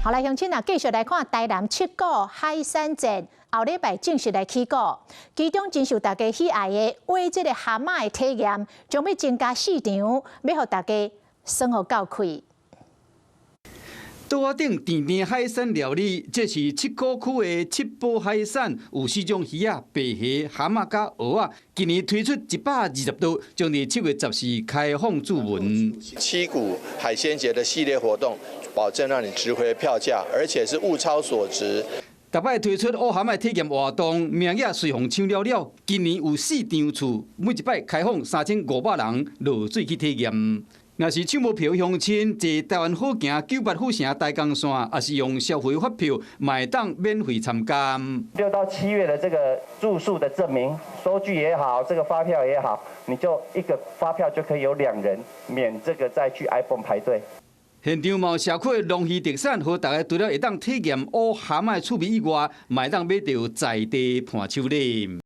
好來，鄉親啊，繼續來看台南七股海產節，後禮拜正式來起鼓。其中真受大家喜愛的煨這个蛤蟆的體驗，將欲增加四場，欲予大家爽予夠氣。桌仔頂甜甜海產料理，這是七股區的七寶海產，有四種魚仔、白蝦、蛤蟆佮蚵仔。今年推出120道，將佇7月14開放注文。七股海鮮節的系列活動，保證讓你值回票價，而且是物超所值。逐擺推出烏蛤蟆體驗活動，名額隨予搶了了。今年有四場次，每一擺開放3500人落水去體驗。若是搶無票鄉親，坐台灣好行九八府城台江線，抑是用消費發票，嘛會當免費參加。 6到7月的這個住宿的證明收據也好，這個發票也好，你就一個發票就可以有兩人免這個再去 ibon 排隊。現場嘛有社區的農漁特產，予大家除了會當體驗烏蛤蟆趣味以外，嘛會當買著在地伴手禮。